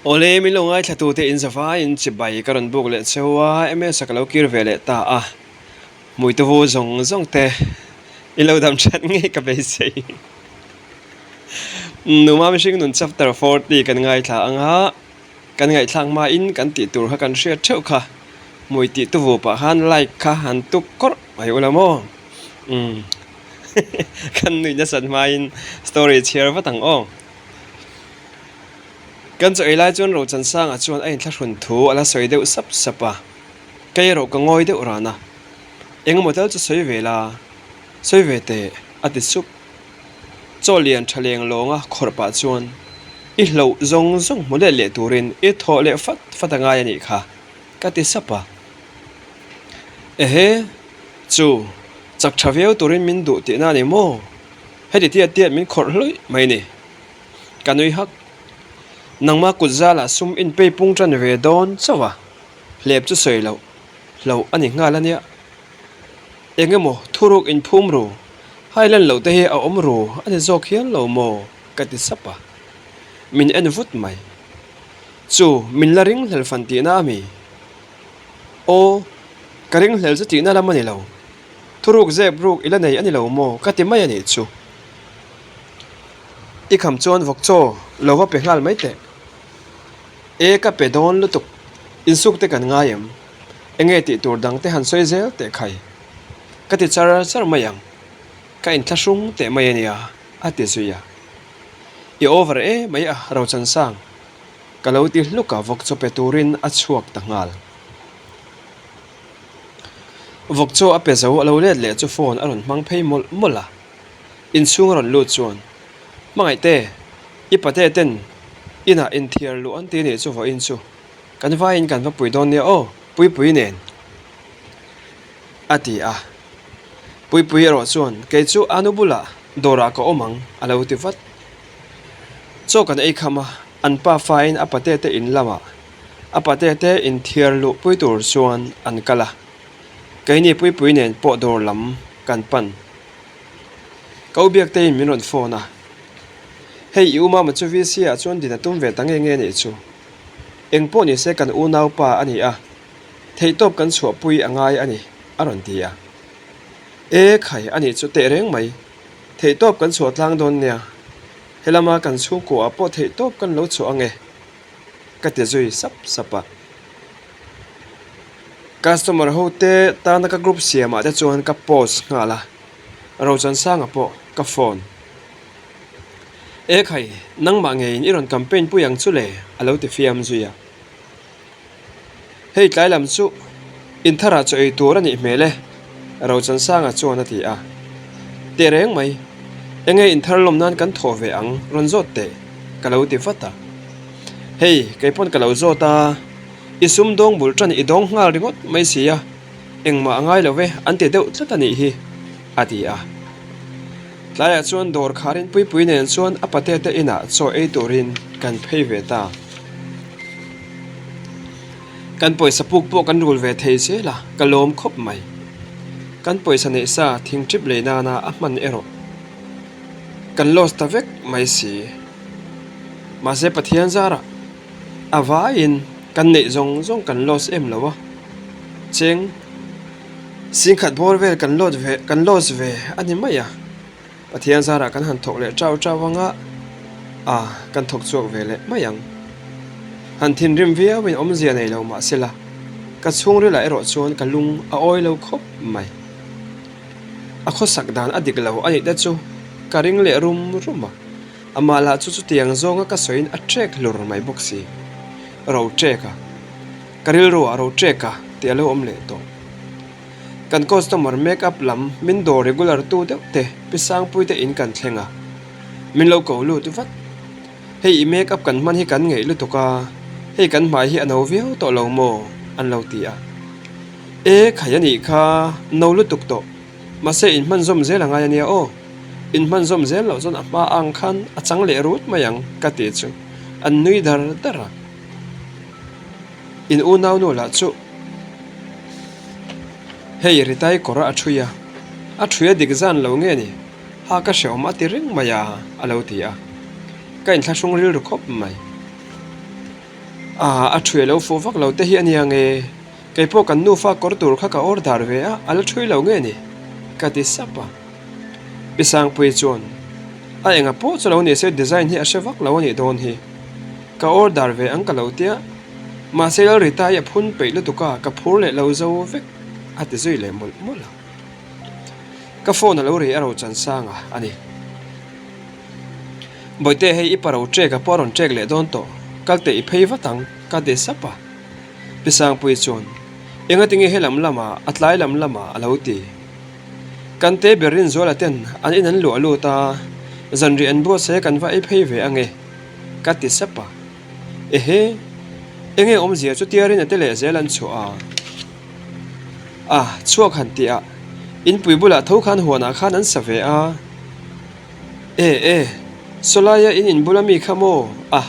Awle, min lo ngaithla tute in zavaiin chibai ka rawn buk leh cheu a, MS-a ka lo kir ve leh ta a, hmuituvu zawng zawng te i lo dam that ngei ka beisei. Numa mihring nun chapter 40 kan ngaithla ang a, kan ngaihthlak hmain kan tih tur kha kan hriat theuh kha, hmui tih tuvu pah khan like kha han tuk kawrh mai ula maw? Umm kan nuih nasat hmain story chhiar vat ang aw. Kan chaw ei lai chuan Rochansanga chuan a inthlahrun thu a la sawi deuh sap sap a, kei erawh ka ngawi deuh ran a, Engemaw tal chu sawi ve la, sawi ve teh, a ti sup. Chaw lian tha leng lawnga khawrh pah chuan, I hloh zawng zawng hmu let leh turin i thawh leh fat fat a ngai a nih kha, ka ti sap a. Ehe, chu, chak tha viau turin min duh tihna a ni maw? Heti tiat tiat min khawrh hlawih mai ni. Ka nui hak. Nangma kut zalah sum inpei pung tan ve dawn chauh a, hlep chu sawi loh hloh a ni nghal a nia. Eng emaw thuruk inphum ru, hai lan loh te hi a awm ru a ni zawk hial lo maw ka ti sap a. Min en vut mai. Chu min la ring hlel fan tihna a mi? Aw, ka ring hlel chu tihna lam a ni lo. Thuruk zep ruk i la nei a ni lo maw ka ti mai a nih chu. I kham chuan vawk chaw lo va pe nghal mai teh. E ka pe dawn lutuk, insuk te kan ngai em? Enge tih tur dang te han sawi zel teh khai. Ka ti char char mai ang, ka inthlahrung teh mai a nia, a ti zui a. I over e mai a Rochansang, ka lo ti hluk a vawk chaw pe turin a chhuak ta nghal. Vawk chaw a pe zo a lo let leh chu phone a rawn hmang phei mawlh mawlh a. Inchhung a rawn lut chuan, Hmangaihte, i pate ten inah inthiar luh an ti nih chu vawiin chu kan vaiin kan va pui dawn nia aw, Puipui nen, a ti a. Puipui erawh chuan, Kei chu Anu bulah dawrah ka awm ang, a lo ti vat. Chaw kan ei kham a, an pa fain a pate te in lamah a pate te inthiar luh pui tur chuan an kal a. Keini Puipui nen pawh dawr lam kan pan. Ka u Biakteiin min rawn phone a, Hei i u Mama chu VC ah chuan din a tum ve ta nge nge nih chu. Eng pawh ni se kan unaupa a ni a, theihtawp kan chhuahpui a ngai a ni, a rawn ti a. E khai a nih chu teh reng mai, theihtawp kan chhuah tlang dawn nia, helama kan chhungkuaah pawh theihtawp kan lo chhuah ange, ka ti zui sap sap a. Customer ho te tana ka group siamah te chuan ka post nghal a, Rochansanga pawh ka phone. E khai, nangmah ngeiin i rawn campaign pui ang chu le a lo ti fiam zui a. Hei tlai lam chu intharah chaw ei tur a nih hmel e, Rochansanga chuan a ti a. Teh reng mai, enge inthar lawm nan kan thawh ve ang rawn zawt teh ka lo ti vat a. Hei, kei pawn ka lo zawt a, i sum dawng bul tan i dawng nghal ringawt mai si a, engmah a ngai lo ve an ti deuh tlat a nih hi, a ti a. Tlaiah chuan dawr kharin Puipui nen chuan a pate te inah chaw ei turin kan phei ve ta. Kan pawisa puk pawh kan rul ve thei zel a, ka lawm khawp mai. Kan pawisa neih sa thing trip lei nana a hman erawh kan loss ta vek mai si. Mahse Pathian zarah a vaiin kan neih zawng zawng kan loss em lo a, cheng singkhat bawr vel kan load ve kan loss ve a ni mai a, Pathian zarah kan han thawk leh chau chau anga a kan thawk chhuak ve leh mai ang. Han thinrim viauin awmzia nei lo mahsela ka chhungrilah erawh chuan ka lung a awi lo khawp mai. A khawsak dan a dik lo a nih te chu ka ring leh rum rum a. Amah lah chu chutiang zawnga ka sawiin a ṭek hlur mai bawk si. Ro ṭek a, ka rilru ah ro ṭek a tih a lo awm leh tawh. Kan customer make up lam min dawr regular tu deuh te Pi Sangpui te in kan thleng a, min lo ko lut vat. Hei i make up kan hman hi kan ngeih lutuk a, hei kan hmai hi a no viau tawh lo maw? an lo ti a. E khai a nih kha, no lutuk tawh. Mahse in hman zawm zel a ngai a nia aw. In hman zawm zel loh chuan a hma ang khan a chang leh rut mai ang ka ti chu an nui dar dar a. In unau nu lah chu hei ritai kawr a thui a, a thui a dik zan lo nge ni, ha ka hreawm a ti reng mai a a lo ti a. Ka inthlahrung rilru khawp mai. Aa, a ṭhui a lo fuh vak lo te hi a nia nge? Kei pawh kan nufa kawr tur kha ka order ve a, a la ṭhui lo nge ni? Ka ti sap a. Pi Sangpuii chuan, A enga pawh chu lo ni se design hi a hre vak lo a nih dawn hi. Ka order ve ang ka lo tia. Mahse Lalrita hi a phun peih lutuk a, ka phur leh lo zo vek, a ti zui leh mawlh mawlh a. Ka phone a lo ri a ro chan sang a, a ni. Bawihte hei i pa ro ṭek a pawh a rawn ṭek leh dawn tawh, kal teh i phei vat ang, ka ti sap a. Pi Sangpuii chuan, Engatinge he lam lamah, a tlai lam lamah a lo ti. Kan te ber Rinzuala ten an in an luah lut a, zanriah an buatsaih a kan va ei phei ve ange, ka ti sap a. Ehe, enge awmzia chu tia rin a te leh zel an chhuah a. A, chhuak han tih ah, inpui bulah tho khan huanah khan an sa ve a. E, e, sawlaia in inbul ami kha maw? A,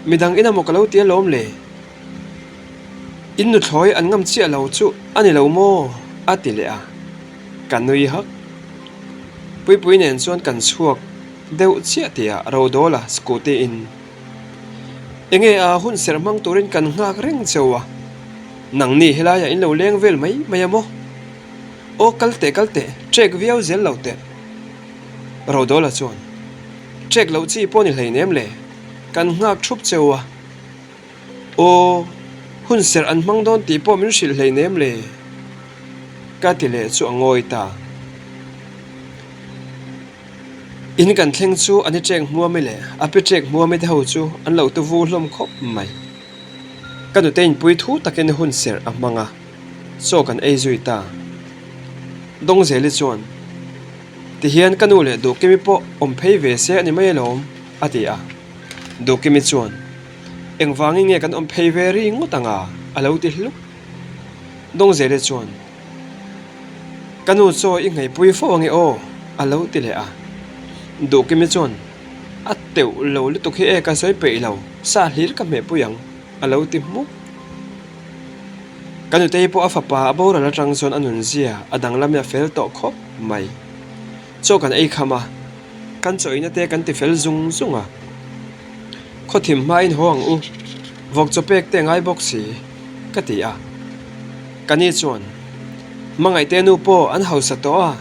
midang ina maw ka lo ti alawm le? In nuthlawi an ngam chiah lo chu a ni lo maw? a ti leh a, ka nui hak. Puipui nen chuan kan chhuak deuh chiah tih ah Rodawla scooty in Enge a hun serh hmang turin kan nghak reng cheu a, nangni helaiah in lo leng vel mai mai a maw? Aw kal teh kal teh, trek viau zel lo teh. Rodawla chuan, Trek loh chi pawh ni hleinem le, kan nghak thup cheu a. Aw, hun serh an hmang dawn tih pawh min hrilh hleinem le, ka ti leh chu a ngawi ta. In kan thleng chu an i ṭek hmuam i leh a pi ṭek hmuam i te ho chu an lo tu vu hlawm khawp mai. Ka nute inpui thu takin hun serh a hmang a, chaw kan ei zui ta. Dawngzeli chuan, Tihian ka nu leh Duhkimi pawh awm phei ve se a ni mai alawm, a ti a. Duhkimi chuan, Engvangin nge kan awm phei ve ri ngawt ang a? a lo ti hluk. Dawngzeli chuan, Ka nu chaw i ngaihpui fo ange aw, a lo ti leh a. Duhkimi chuan, A teuh lo lutuk hi e ka sawi peih lo, sa hlir ka hmehpui ang, a lo ti hmuk. Ka nutei pawh a fapa a boral atang chuan a nunzia a danglam i a fel tawh khawp mai. Chaw kan ei kham a, kan chaw eina te kan ti fel zung zung a. Khawthim hmain haw ang u, vawk chaw pek te ngai bawk si, ka ti a. Ka ni chuan, Hmangaihte nu pawh an hausa tawh a,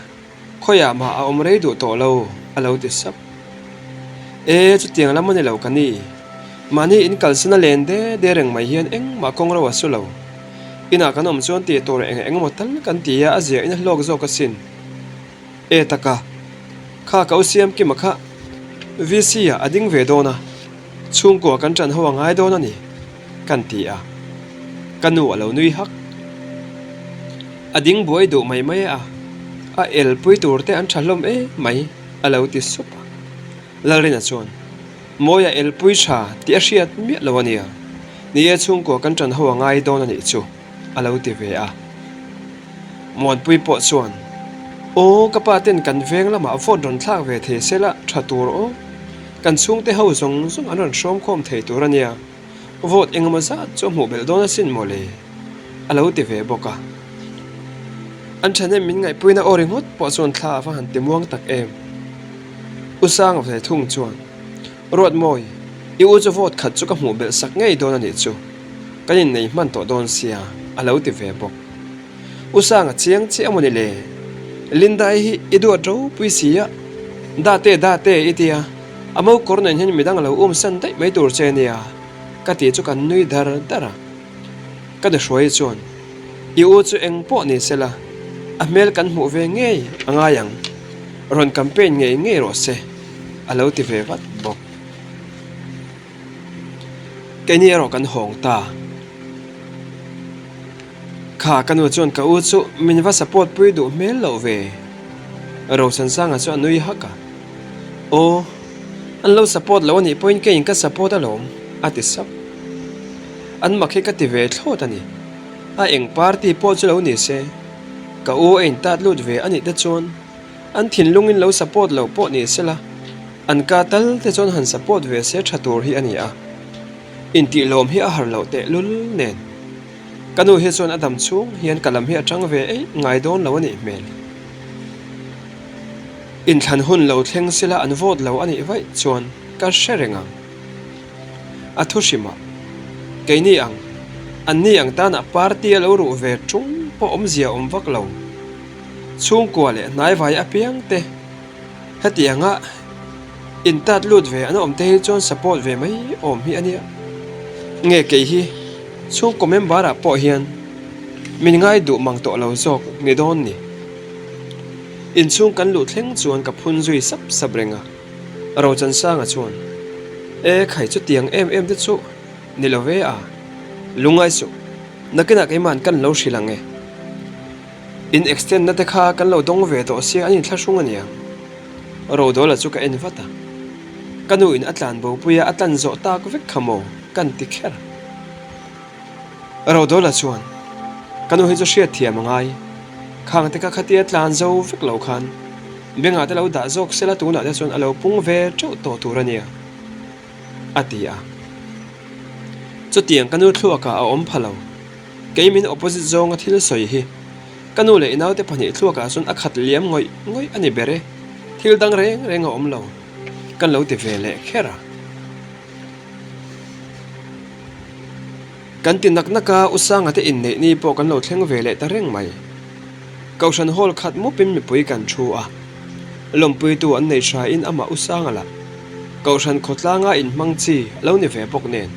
khawiah mah a awm rei duh tawh lo, a lo ti sap. E, chutiang lam a ni lo ka ni. Mahni in kalsan a len de de reng mai hian engmah kawng ro a su lo. Inah kan awm chuan tih tur eng eng emaw tal kan ti a, a ziah in a hlawk zawk asin. E taka, kha ka u siam kima kha VC ah a ding ve dawn a, chhungkua kan ṭan ho a ngai dawn a ni, kan ti a. Ka nu a lo nui hak. A ding buai duh mai mai a, a elpui tur te an ṭha hlawm em mai, a lo ti sup a. Lalrina chuan, Mawia elpui ṭha tih a hriat miah lo a nia, ni e chhungkua kan ṭan ho a ngai dawn a nih chu. a lo ti ve a. Muanpui pawh chuan, Aw, ka pa ten kan veng lamah vote rawn thlak ve thei se la tha tur aw. Kan chhungte ho zawng zawng an rawn hrawm khawm thei tur a nia. Vote engemaw zat chu a hmuh belh dawn asin maw le, a lo ti ve bawk a. An thahnem min ngaihpuina aw ringawt pawh chuan thla a va han ti muang tak em. U Sanga ve thung chuan, Ruatmawi, i u chu vote khat chu ka hmuh belh sak ngei dawn a nih chu. Kan innei hman tawh dawn sia, a lo ti ve bawk. U Sanga chiang chiah a maw ni le? Lindai hi i duat ropui si a, Date date i tia, a mo kawr nen hian midang a lo um san daih mai tur che nia, ka tih chu kan nui dar dar a. Ka nuhruai chuan, I u chu eng pawh ni se la, a hmel kan hmuh ve ngei a ngai ang, rawn campaign ngei ngei rawh se, a lo ti ve vat bawk. Keini erawh kan hawng ta. Kha ka nu chuan ka u chu min va support pui duh hmel loh ve. Rosansanga chu a nui hak a. Aw, an lo support lo anih pawhin keiin ka support alawm, a ti sap. An mak hi ka ti ve thlawt a ni. A eng party pawh chu lo ni se, ka u a intat lut ve anih te chuan An thinlungin lo support loh pawh ni sela, an ka tal te chuan han support ve se tha tur hi a ni a. Intihlawm hi a har loh tehlul nen. Ka nu hi chuan a dam chhung hian ka lam hi a tang ve eih ngai dawn lo a nih hmel. Inthlan hun lo thleng sela an vote lo a nih vaih chuan ka hre reng ang. A thu hrimah, keini ang, anni ang tanah party a lo ruh ve ṭung pawh awmzia awm vak lo. Chhungkua leh hnaivai apiang te hetianga intat lut ve an awm te hi chuan support ve mai awm hi a nia. Nge kei hi chhungkaw member ah pawh hian min ngai duh mang tawh lo zawk ni dawn ni. Inchhung kan luh thleng chuan ka phun zui sap sap reng a, Rochansanga chuan, E khai chutiang em em te chu ni lo ve a, lungngai suh, nakinah keima'n kan lo hrilh ang e. In extend na te kha kan lo dawng ve tawh sia an inthlahrung a nia. Rodawla chu ka en vat a, ka nu in a tlan bopui a, a tlan zawh tak vek kha maw kan ti kher. Rodawla chuan, Ka nu hi chu hriat thiam a ngai, khang te kha khatia tlan zo vek lo khan bengah te lo dah zawk sela tunah te chuan a lo pung ve teuh tawh tur a nia, a ti a. Chutiang ka nu thluakah a awm pha lo. Kei min opposite zawnga thil sawi hi ka nu leh i naute pahnih thluakah chuan a khat liam ngawih ngawih a ni ber e, thil dang reng reng a awm lo kan lo ti ve leh kher a. Kan ti nak nak a, U Sanga te inneih ni pawh kan lo thleng ve leh ta reng mai. Kohhran hall khat mupin mipui kan thu a, lawmpuitu an nei hrain amah U Sanga lah Kohhran khawtlanga inhmang chi a lo ni ve bawk nen.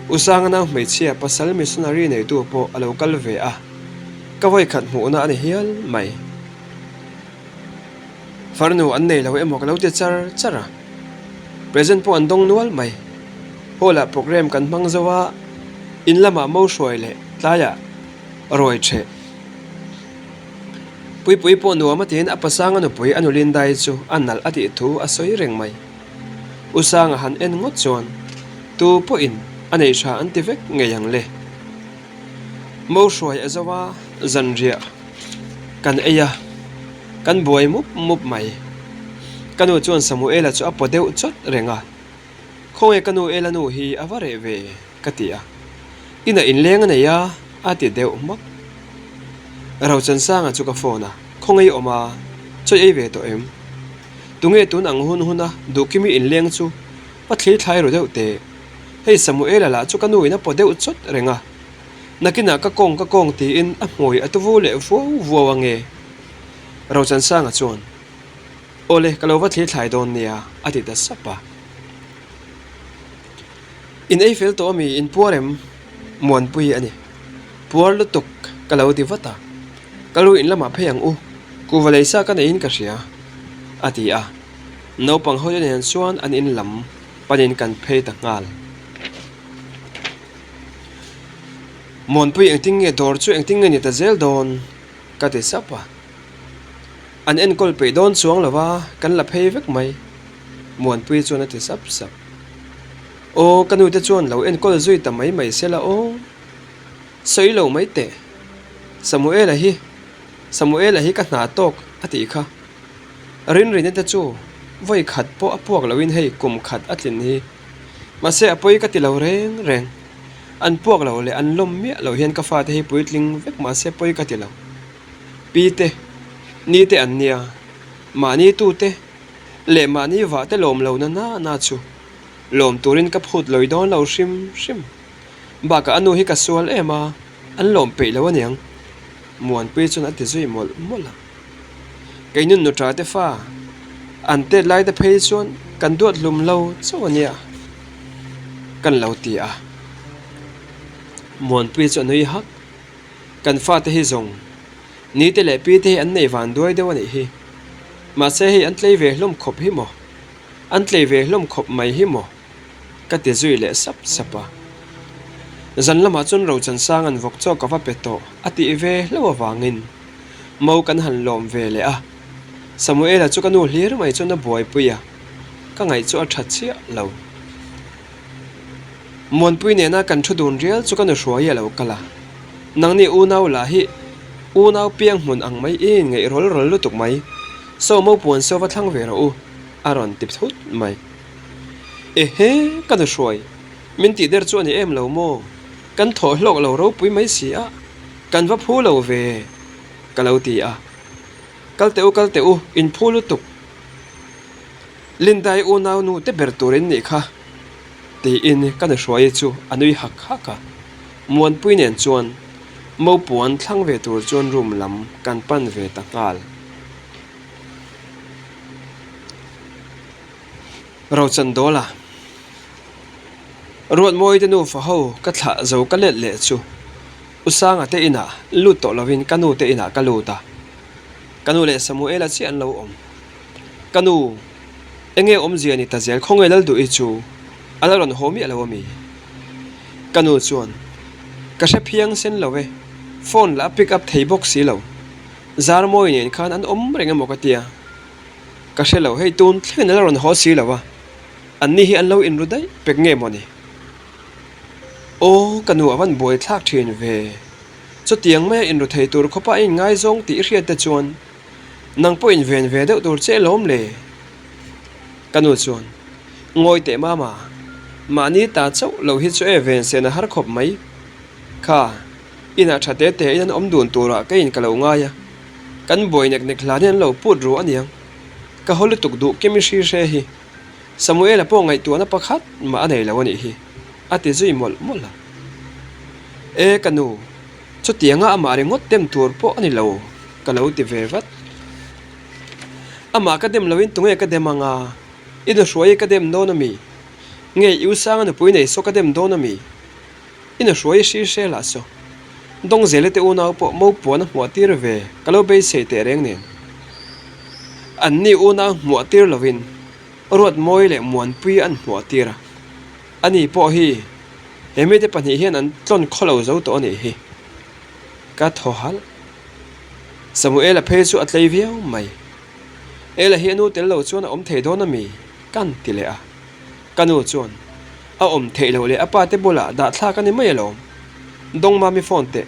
U Sanga nau hmeichhia pasal missionary neitu pawh a lo kal ve a, ka vawikhat hmuhna a ni hial mai. Farnu an nei lo emaw ka lo ti char char a, present pawh an dawng nual mai. Hall ah programme kan hmang zo a, in lamah mo hruai leh tlaiah rawi theh. Puipui pawh nuam a tiin a pasanga nupui a nu Lindai chu a nalh a tih thu a sawi reng mai. U Sanga han en ngawt chuan tu pawhin a nei tha an ti vek ngei ang le. Mo hruai a zo a, zanriah kan ei a, kan buai mup mup mai. Ka nu chuan Samuela chu a paw deuh chawt reng a, Khawnge ka nu Ela nu hi a va reh ve? ka ti a, Inah inleng a nei a, a ti deuh hmak. Rochansanga chu ka phone a, Khawnge i awm a, chawi ei ve tawh em? Tunge tun ang hun huna Duhkimi inleng chu va thli thlai ru deuh teh. Hei Samuela lah chu ka nu in a paw deuh chawt reng a, nakinah ka kawng ka kawng tiin a hmui a tuvu leh vuau vuau ange. Rochansanga chuan, Awle ka lo va thli thlai dawn nia a ti ta sap a. In ei fel tawh ami in puar em? Muanpui a ni. Puar lutuk ka lo ti vat a, Ka lu in lamah phei ang u, kuhva lei sa ka neiin ka hria, a ti a. Naupang ho te nen chuan an in lam panin kan phei ta nghal. Muanpui engtin nge dawr chu engtin nge ni ta zel dawn? ka ti sap a. An enkawl peih dawn chuang lo va, kan la phei vek mai, Muanpui chuan a ti sap sap. Aw, ka nute chuan lo enkawl zui ta mai mai se la aw. Sawi lo mai teh. Samuela hi, Samuela hi ka hna tawk a tih kha. Rinrina te chu vawi khat pawh a puak loin hei kum khat a tlin hi. Mahse a pawi ka ti lo reng reng. An puak lo leh an lawm miah lo hian ka fate hi puitling vek mahse pawi ka ti lo. Pi te, ni te an nia. Mahni tu te leh mahni vah te lawm lo na na na chu lawm turin ka phut lawi dawn lo hrim hrim. Bakah a nu hi ka sual em a, an lawm peih lo aniang. Muanpui chuan a ti zui mawlh mawlh a. Kei nun nuṭa te fa an tet lai te phei chuan kan duat hlum lo chauh ania kan lo ti a. Muanpui chu a nui hak. Kan fate hi zawng ni te leh pi te hi an nei van duai deuh a nih hi. Mahse hei an tlei ve hlawm khawp hi maw? An tlei ve hlawm khawp mai hi maw? Ka ti zui leh sap sap a. Zan lamah chuan Rochansang an vawk chaw ka va pe tawh a tih ve hlauh avangin mo kan han lawm ve leh a. Samuela chu ka nu hlir mai chuan a buaipui a, ka ngaih chu a tha chiah lo. Muanpui nena kan thu dun rial chu ka nu hruai a lo kal a, nangni unau lah hi unau piang hmun ang mai i ngaih rawl rawl lutuk mai, saw mo puan saw va thlang ve rawh u a rawn ti thut mai. Ehe, ka nu hruai, min tih der chu a ni em lo maw? Kan thawh hlawk lo ropui mai si a, kan va phu lo ve, ka lo ti a. Kal teh u, kal teh u, in phu lutuk. Lindai unau nu te ber tur in nih kha, tiin ka nuhruai chu a nui hak hak a. Muanpui nen chuan Mopuan thlang ve tur chuan room lam kan pan ve ta nghal. Rochandawla, Ruatmawi te nufa ho ka thlah zo ka let leh chu U Sanga te inah lut tawh lovin ka nu te inah ka lut a, ka nu leh Samuela chiah an lo awm. Ka nu, enge awmzia ni ta zel khawnge Lalduhi chu a la rawn haw miah lo a mi? Ka nu chuan, Ka hre phiang sen lo e, phone lah a pick up thei bawk si lo. Zarmawi nen khan an awm reng emaw ka tia. Ka hre lo, hei tun thlengin a la rawn haw si lo a, anni hi an lo inru daih pek nge maw ni? Aw, ka nu a van buai thlak thin ve. Chutiang maia inru thei tur khawpa a inngaizawng tih i hriat te chuan nang pawh inven ve deuh tur che lawm le? Ka nu chuan, Ngawi teh mama, mahni ta chauh lo hi chu e ven sen a har khawp mai. Kha, inah tha te te in an awm dun turah ka in ka lo ngai a, kan buai nek nek hlan hian an lo put ru aniang. Ka haw lutuk duh kemi hri hre hi. Samuela pawh ngaihtuahna pakhat mah a nei lo a nih hi, a ti zui mawlh mawlh a. E ka nu, chutianga amah ringawt dem tur pawh a ni lo, ka lo ti ve vat. Amah ka dem loin tunge ka dem anga, i nuhruai ka dem dawn a mi? Nge i usanga nupui nei saw ka dem dawn a mi? I nuhruai i hri hre lah saw. Dawngzele te unau pawh Mopuan a hmuah tir ve ka lo beisei teh reng nen. Anni unau hmuah tir lovin Ruatmawi leh Muanpui an hmuah tir a. Ani pawh hi he mite pahnih hian an tlawn khaw lo zo tawh a nih hi. Ka thaw halh. Samuela phei chu a tlei viau mai. Ela hi a nu tel lo chuan a awm thei dawn a mi? Kan ti leh a. Ka nu chuan, A awm theih loh leh a pa te bulah dah thlak a ni mai alawm. Dawngmami phone teh,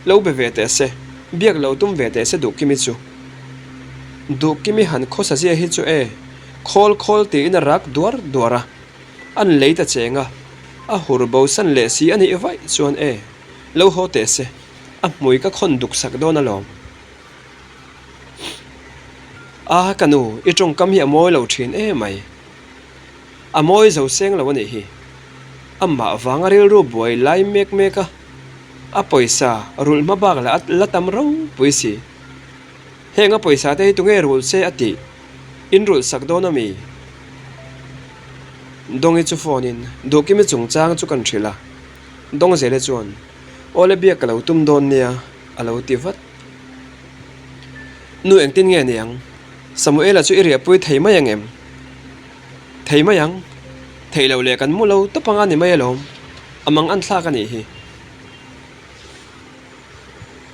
lo be ve teh se, biak lo tum ve teh se Duhkimi chu. Duhkimi han khawsa zia hi chu e, khawl khawl tiin a rak duar duar a, an lei ta cheng a, a hur bo san leh si a nih vaih chuan e, lo haw teh se, a hmui ka khawn duk sak dawn alawm. A, ka nu, i tawngkam hi a mawi lo thin emai. A mawi zo seng lo a nih hi. Amah vanga rilru buai lai mek mek a, a pawisa rulh hma bak lah a la tam ropui si. Heng a pawisa te hi tunge rulh se a tih? In rulh sak dawn a mi? Dawngi chu phone in Duhkimi chungchang chu kan hrilh a. Dawngzele chuan, Awle biak ka lo tum dawn nia a lo ti vat. Nu engtin nge niang? Samuela chu i riahpui thei mai ang em? Thei mai ang. Theih loh leh kan mu lo tawp anga ni mai alawm. A mang an thlak a nih hi.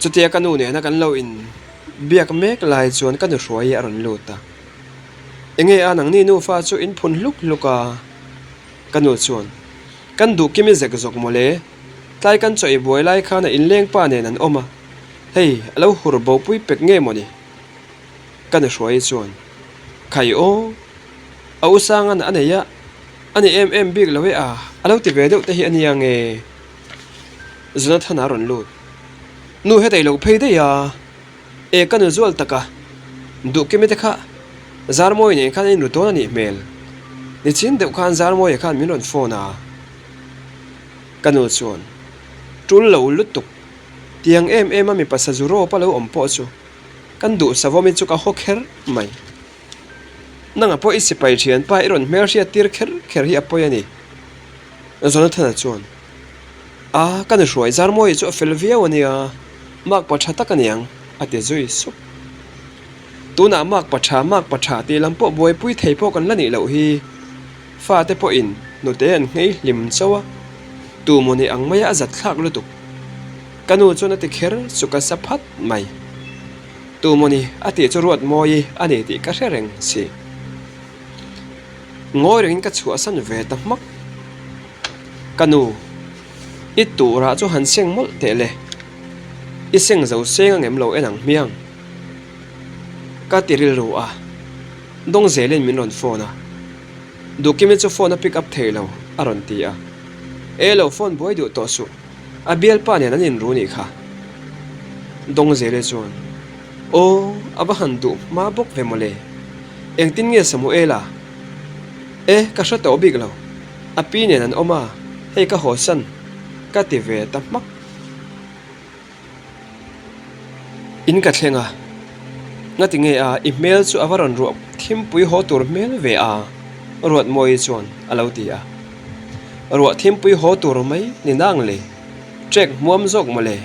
Chutia ka nu nena kan lo in biak mek lai chuan ka nuhruai hi a rawn lut a. Enge a nangni nufa chu in phun hluk hluk a? Ka nu chuan, Kan duh kim i zek zawk mawle. Tlai kan chaw i buai lai khan a inleng pa nen an awm a. Hei, a lo hur bopui pek nge mawni? Ka nuhruai chuan, Khai aw, a u Sangan a nei a, a ni em em bik lo e a, a lo ti ve deuh te hi a nia nge? Jonathan a rawn lut. Nu hetei lo phei daih a, e ka nu zual tak a, Duhkimi te kha Zarmawi nen khan a inru dawn a nih hmel. Nichin deuh khan Zarmawia khan min rawn phone a. Ka nu chuan, Tul lo lutuk, tiang em em a mipa sazu rawp a lo awm pawh chu Kan duh savawmi chu ka haw kher mai. Nanga pawh i sipai thianpa i rawn hmelhriat tir kher kher hi a pawi a ni. Jonathan-a chuan, A, ka nuhruai Zarmawi chu a fel viau a nia, mark pa tha tak a niang, a ti zui sup. Tunah mark pa tha, mark pa tha tih lam pawh buaipui thei pawh kan la nih loh hi. Fate pawhin hnute an nghei hlim chauh a, tu maw ni ang maia a zat thlak lutuk. Ka nu chuan a ti kher chu ka sa phat mai. Tu maw ni a tih chu ruat mawi a ni tih ka hre reng si. Ngawi rengin ka chhuahsan ve ta hmak. Ka nu, i turah chu han seng mawlh teh le. I seng zo seng angem lo en ang hmiang. Ka ti rilru a. Dawng zelin min rawn phone a. Duhkimi chu phone a pick up thei lo, a rawn ti a. E lo phone buai duh tawh suh, a bialpa nen an inru nih kha. Dawng zele chuan, Aw, a va han duh hma bawk ve mawle. Engtin nge Samuela? E, ka hre tawh bik lo. A pi nen an awm a, hei ka haw san ka ti ve ta hmak. In ka thleng a, ngati nge a, i hmel chu a va rawn ruah thimpui haw tur hmel ve a, Ruatmawii chuan a lo ti a. Ruah thimpui haw tur mai ni nang le, trek hmuam zawk maw le?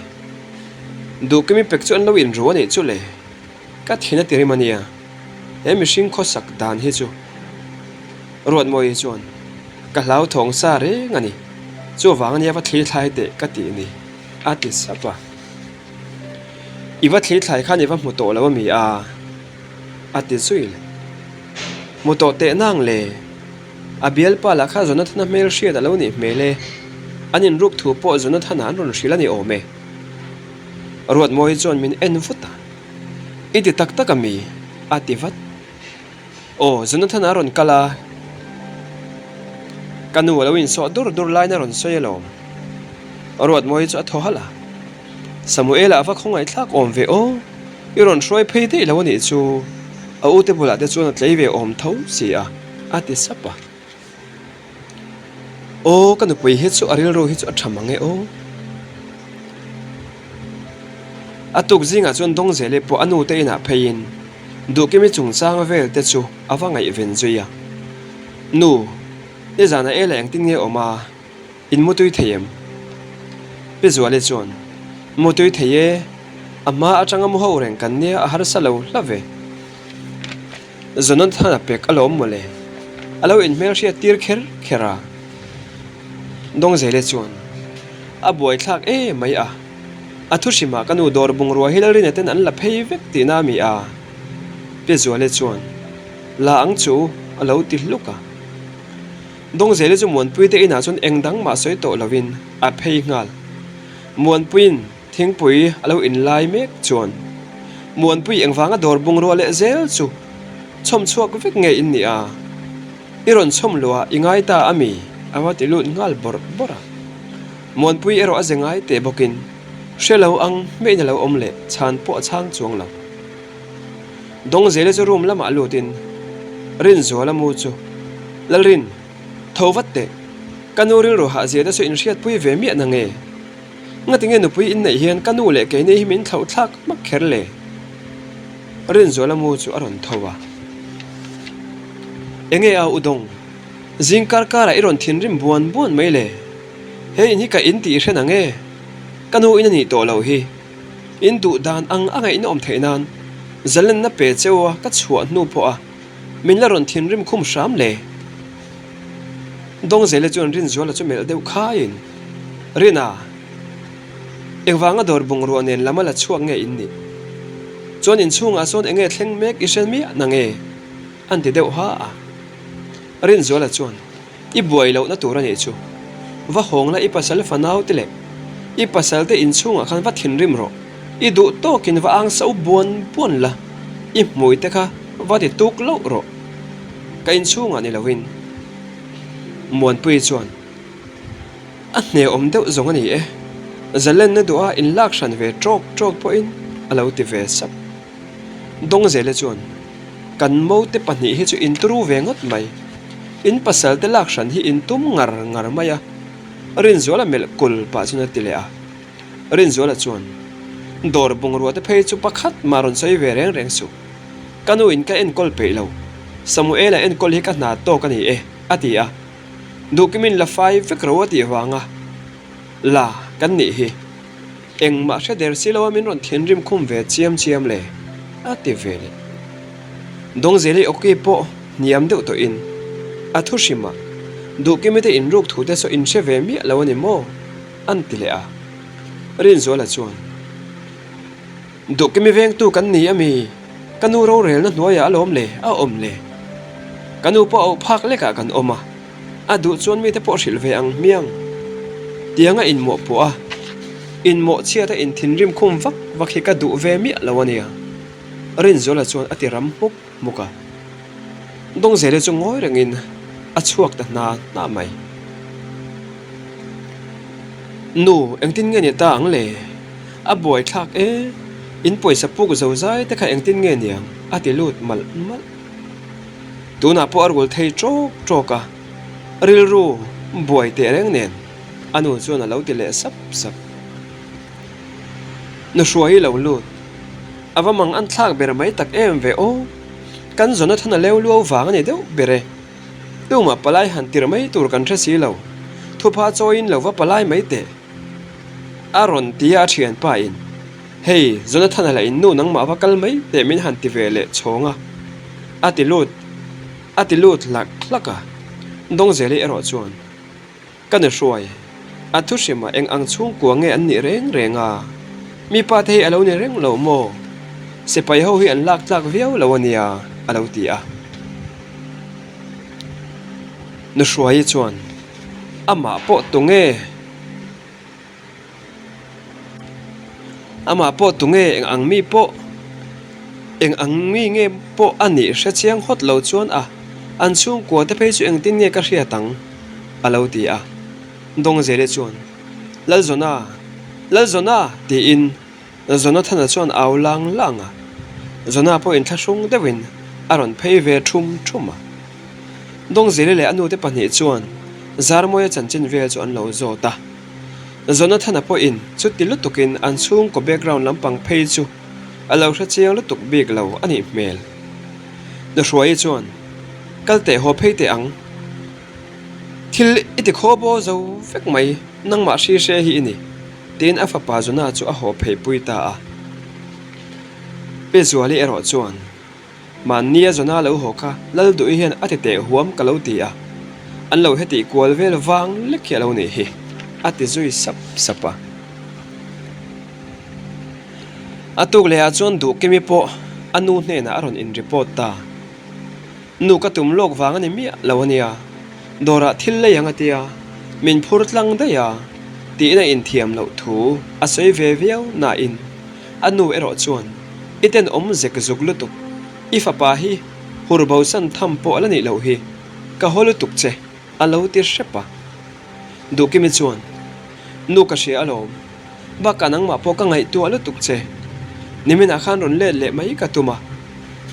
Duhkimi pek chu an lo inru a nih chu le, ka thin a ti rim a nia, he mihring khawsak dan hi chu. Ruatmawii chuan, Ka hlauthawng sa reng a ni, chuvang ania va thli thlai teh ka tih ni. A ti sap a. I va thli thlai khan i va hmu tawh lo a mi a? A ti zui leh. Hmu tawh teh nang le. A bialpa lah kha Jonathana hmel hriat a lo nih hmel e. An inruk thu pawh Jonathana an rawn hrilh a ni awm e. Ruatmawi chuan min en vut a. I ti tak tak a mi? A ti vat. Aw, Jonathana a rawn kal a, ka nu a lo insawh dur dur laiin a rawn sawi alawm. Ruatmawi chu a thaw halh a, Samuela a va khawngaihthlak awm ve aw, i rawn hruai phei daih lo a nih chu, a ute bulah te chuan a tlei ve awm tho si a, a ti sap a. Aw ka nupui hi chu a rilru hi chu a tha mang e aw. A tuk zingah chuan Dawngzeli pawh a nute inah pheiin Duhkimi chungchang vel te chu a va ngaihven zui a. Nu, nizanah Ela engtin nge awm a, in mutui thei em? Pi Zuali chuan, Mutui thei e, a hma atanga mu ho reng kan nia a harsa lo hla ve. Jonathan-a pek alawm mawle, a lo inhmelhriat tir kher kher a. Dawngzele chuan, A buaithlak e mai a, a thu hrimah ka nu dawr bungrua hi Lalrina ten an la phei vek tihna a mi a? Pi Zuale chuan, La ang chu, a lo ti hluk a. Dawngzele chu Muanpuite inah chuan eng dang mah sawi tawh lovin a phei nghal. Muanpuiin Thingpui a lo inlai mek chuan Muanpui engvanga dawr bungrua leh zel chu chhawm chhuak vek nge in nih a? I rawn chhawm luah i ngai ta a mi? a va ti lut nghal bawrh bawrh a. Muanpui erawh a ze ngai teh bawkin hre lo ang hmeiin a lo awm leh chhan pawh a chhang chuang lo. Dawngzela chu room lamah lutin Rinzuala mu chu Lalrin, tho vat teh, ka nu rilru hahzia te chu inhriatpui ve miah na nge? Ngatinge nupui inneih hian ka nu leh keini hi min thlauh thlak hmak kher le? Rinzuala mu chu a rawn tho a. Enge a Udawng? Zing kar karah i rawn thinrim buan buan mai le? He in hi ka in tih i hre nang e? Ka nu in a nih tawh loh hi. In duh dan ang a ngaihna awm theih nan zalenna pe cheu a ka chhuah hnu pawh a min la rawn thinrim khum hram le? Dawngzela chuan Rinzuala chu melh deuh khaiin, Rina, engvanga dawr bungrua nen lam a la chhuak nge in nih? Chuan inchhungah sawn enge thleng mek i hre miah na nge? an ti deuh ha a. Rinzuala chuan, I buai lohna tur a nih chu. Va hawng la i pasal fanau te leh i pasal te inchhungah khan va thinrim rawh. I duh tawkin va ang so buan buan la, i hmui te kha va ti tuk loh rawh. Ka inchhungah ni lovin. Muanpui chuan, A hneawm deuh zawng a ni e. Zalenna duha inlak hran ve tawk tawk pawhin a lo ti ve sap. Dawngzela chuan, Kan mote pahnih hi chu inturu ve ngawt mai. In pasal te lak hran hi intum ngar ngar mai a. Rinzuala melh kul pah chuan a ti leh a. Rinzuala chuan, Dawr bungrua te phei chu pakhat mah rawn sawi ve reng reng suh. Ka nu in ka enkawl peih lo. Samuela enkawl hi ka hna tawk a ni e, a ti a. Duhkimin la fai vek ro a tih vanga la kan nih hi. Engmah hre der si lo a min rawn thinrim khum ve chiam chiam le, a ti ve leh. Dawngzeli awki pawh hniam deuh tawhin a thu hrim a, Duhkimi te inruk thu te saw inhre ve miah lo a ni maw? an ti leh a. Rinzuala chuan, Duhkimi vengtu kan ni a mi? Ka nu rorelna hnuaiah alawm le, a awm le. Ka nu pawh a auh phak lekah kan awm a. A duh chuan mite pawh hrilh ve ang hmiang. Tianga inmawh pawh a, inmawh chhiat a inthinrim khum vak vak hi ka duh ve miah lo a nia. Rinzuala chuan a ti ram hmuk hmuk a. Dawngzele chu ngawi rengin a chhuak ta hna hna mai. Nu, engtin nge ni ta ang le? A buaithlak e. In pawisa puk zo zai te kha engtin nge niang? a ti lut malh malh. Tunah pawh a rul thei ṭawk ṭawk a, rilru buai teh reng nen a nu chuan a lo ti leh sap sap. Nuhruai lo lut, a va mang an thlak ber mai tak em ve aw, kan Jonathan a leu luau vang a ni deuh ber e. Tumah palai han tir mai tur kan hre si lo, thupha chawiin lo va palai mai teh. A rawn ti a a thianpa in, Hei, Jonathan-a lah in nu nangmah va kal mai teh min han ti ve leh chhawng a, a ti lut, a ti lut hlak hlak a. Dawngzeli erawh chuan, Ka nu hruai, a thu hrimah eng ang chhungkua nge an nih reng reng a? Mi pa te hi a lo ni reng lo maw? Sipai ho hi an lak tlak viau lo a nia, a lo ti a. Nu hruaii chuan, Amah pawh tunge? Amah pawh tunge eng ang mi pawh eng ang mi nge pawh a nih hre chiang hawt lo chuan a an chhungkua te phei chu engtin nge ka hriat ang? a lo ti a. Dawngzeli chuan, Lalzawna! Lalzawna! tiin Jonathana chuan au lang lang a, Jonah pawhin thlahrung deuhin a rawn phei ve thum thum a. Dawngzeli leh a nute pahnih chuan Zarmawia chanchin vel chu an lo zawt a. Jonathana pawhin chuti lutukin an chhungkaw background lampang phei chu a lo hre chiang lutuk bik lo a nih hmel. Nuhruaii chuan, Kal teh haw phei teh ang. Thil i ti khaw baw zo vek mai, nangmah hri hre hi i ni. Tiin a fapa Jonah chu a haw pheipui ta a. Pi Zuali erawh chuan, Mahnia Jonah lo haw kha Lalduhi hian a ti teh huam ka lo ti a, an lo hetih kual vel vang lek hi a lo nih hi, a ti zui sap sap a. A tuk lehah chuan Duhkimi pawh a nu hnenah a rawn in report ta. Nu ka tum lawk vang a ni miah lo a nia, dawrah thil lei ang a tia, min phur tlang daih a, tiin a inthiam loh thu a sawi ve viau nain a nu erawh chuan i tenawm zek zuk lutuk, i fapa hi hur bosan tham pawh a la nih loh hi, ka haw lutuk che a lo ti hrep a. Duhkimi chuan, Nu ka hria alawm. Bakah nangmah pawh ka ngaihtuah lutuk che. Niminah khan rawn let leh mai ka tum a.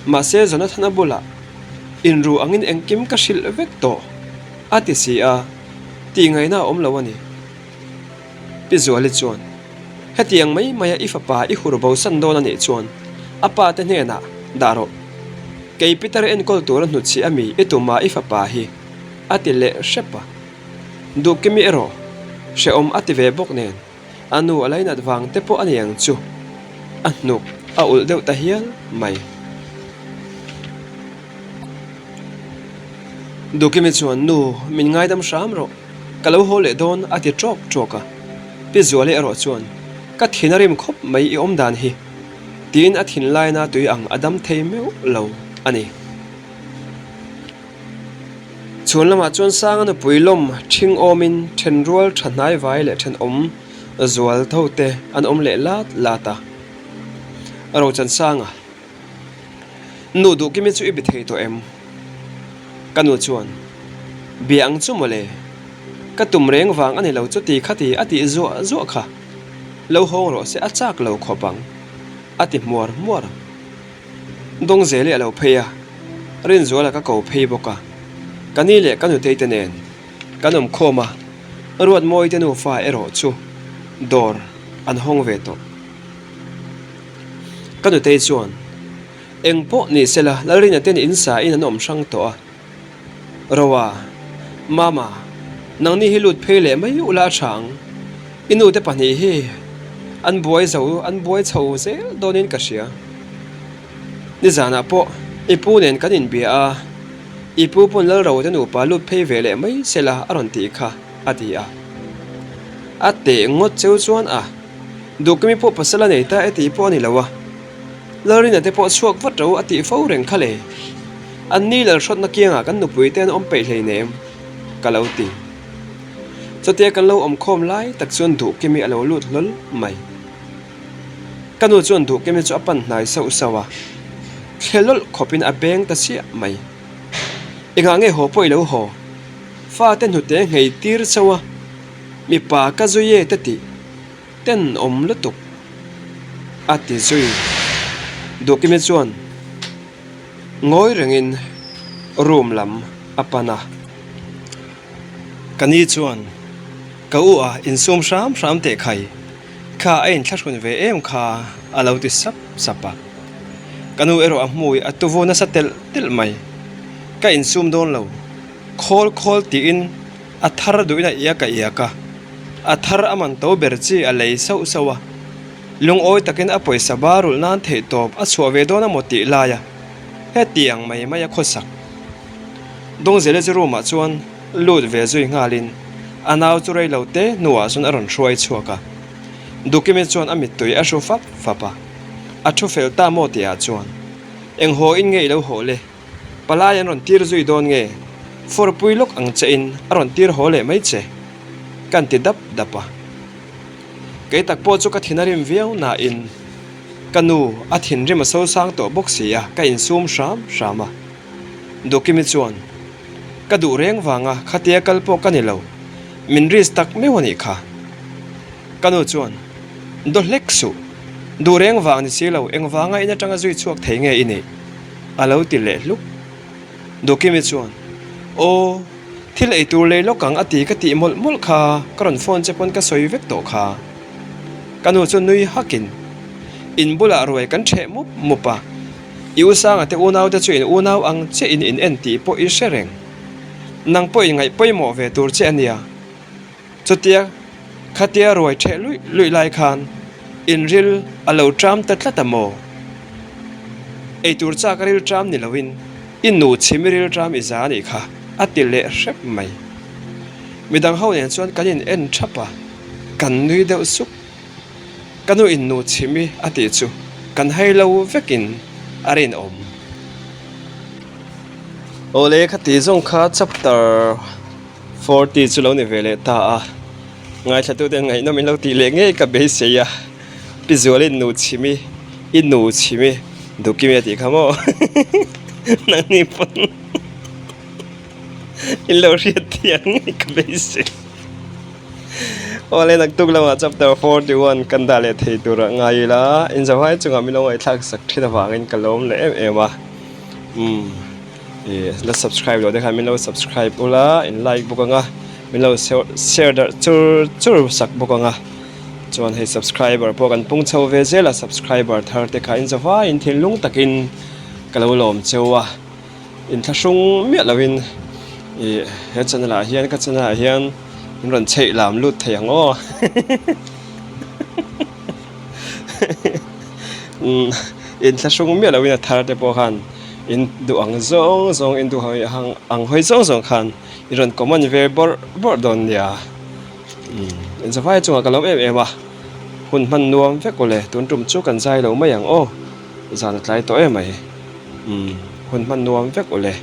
Mahse Jonathana bulah inru angin engkim ka hrilh vek tawh a ti si a, tih ngaihna a awm lo a ni. Pi Zuali chuan, Hetiang mai maia i fapa i hur bosan dawn a nih chuan a pa te hnenah dah rawh. Kei Peter enkawl tura hnutchhi a mi i tum a i fapa hi a ti leh hrep a. Duhkimi erawh hrehawm a ti ve bawk nen a nu a lainat vang te pawh a ni ang chu a hnuk a ulh deuh ta hial mai. Duhkimi chuan nu min ngaidam hram rawh ka lo haw leh dawn a ti tawk tawk a, Pi Zuali erawh chuan ka thin a rim khawp mai i awm dan hi tiin a thinlaina tui ang a dam thei meuh lo a ni. Chhun lamah chuan Sanga nupui lawm ṭhing awmin ṭhen rual ṭha hnai vai leh ṭhenawm zual tho te an awm leh lat lat a. Rochan Sanga, Nu Duhkimi chu i bi thei tawh em? Ka nu chuan, Bia ang chu mawle, ka tum reng vang a ni lo chuti khati a tih zuah zuah kha, lo hawng rawh se a chak lo khawp ang, a ti hmuar hmuar ang. Dawngzeli a lo phei a, Rinzuala ka ko phei bawk a, ka ni leh ka nutei te nen kan awm khawm a, Ruatmawi te nufa erawh chu dawr an hawng ve tawh. Ka nutei chuan, Eng pawh ni sela Lalrina ten in sa in an awm hrang tawh a, Roa, Mama, nangni hi lut phei leh mai ula a tha ang. I nute pahnih hi an buai zo, an buai chho zel dawnin ka hria. Nizanah pawh i pu nen kan inbia a, i pu pawn Lalro te nupa lut phei ve leh mai sela a rawn tih kha, a ti a. A teh ngawt cheu chuan a, Duhkimi pawh pasal a nei ta e tih pawh a ni lo a. Lalrina te pawh chhuak vat ro a tih fo reng kha le. An ni lalhrawtna kiangah kan nupui te an awm peih hleinem, ka lo ti. Chutia kan lo awm khawm lai tak chuan Duhkimi a lo lut hlawl mai. Ka nu chuan Duhkimi chu a pan hnai sauh sauh a, thle lawlh khawpin a beng ta chiah mai. Engah nge haw pawh i lo haw? Fate hnute nghei tir chauh a, mipa ka zui e te tih. Tenawm lutuk. A ti zui. Duhkimi chuan ngawi rengin room lam a pan a. Ka ni chuan ka u a insum hram hram teh khai kha a inthlahrun ve em kha a lo ti sap sap a. Ka nu erawh a hmui a tuvu nasa telh telh mai. Ka insum dawn lo. Khawl khawl tiin a thar duhin a iak a iak a. A thar a man to ber chi a lei sauh sauh a. Lungawi takin a pawisa ba rulh nan theih tawp a chhuah ve dawn a maw tih lai a, hetiang mai mai a khawsak. Dawngzela chu room ah chuan lut ve zui nghalin a nau chu rei lo te hnuah chuan a rawn hruai chhuak a. Dukimi chuan a mittui a hru fap fap a, a thu fel ta maw tih ah chuan eng haw in nge i lo haw le? Palai an rawn tir zui dawn nge? Fawrpui lawk ang che in a rawn tir haw leh mai che kan ti dap dap a. Kei tak pawh chu ka thin a rim viau nain ka nu a thinrim a sosang tawh bawk si a, ka insum hram hram a. Dukimi chuan, Ka duh reng vanga khatia kal pawh ka ni lo, min risk tak meuh a nih kha. Ka nu chuan, Daw hlek suh, duh reng vang ni si lo, engvanga in atanga zui chhuak thei nge i nih? a lo ti leh hluk. Dukimi chuan, Aw, thil ei tur lei lawk ang a ti ka tih mawlh mawlh kha, ka rawn phone che pawn ka sawi vek tawh kha. Ka nu chu nui hakin, In bulah ruai kan ṭheh mup mup a, i u Sanga te unau te chu in unau ang che in in en tih pawh i hre reng. Nang pawh in ngaih pawimawh ve tur che a nia. Chutia khatia ruai ṭheh luih luih lai khan inril a lo ṭam ta tlat a maw? Eitur chak a ril ṭam ni loin i nu chhim i ril ṭam i za a nih kha a ti leh hrep mai. Midang ho nen chuan kan in en ṭhap a, kan nui deuh suk. Ka nu in nu chhim i a tih chu kan hai lo vekin a rinawm. Awle khati zawng kha chapter. 40 chu lo ni ve leh ta a, ngaithlatute ngaihnawm in lo tih leh ngei ka beisei a, Pi Zuala in nu chhim i, i nu chhim i Dukimi a tih kha maw nangni pawn in lo hriat thiam ngei ka beisei. Awle naktuk lamah chapter 41 kan dah leh thei turah ngai ila, inzavai chungah min lo ngaihthlak sak thin avangin ka lawm leh em em a, umm. Ih la subscribe loh te khan min lo subscribe ula in like bawk ang a min lo share darh chur chur sak bawk ang a chuan hei subscriber pawh kan pung chho ve zel a subscriber thar te kha in zavaiin thinlung takin ka lo lawm cheu a inthlahrung miah loin ih he channel ah hian ka channel ah hian min rawn chheih lam lut thei ang aw umm inthlahrung miah loin a thar te pawh khan. In duh ang zawng zawng in duh ang hawi zawng zawng khan i rawn comment ve bawrh bawrh dawn nia. Umm inzavai chungah ka lo em em a, hun hman nuam vek awle tun tum chu kan zai lo mai ang aw, zan a tlai tawh em mai. Umm hun hman nuam vek awle.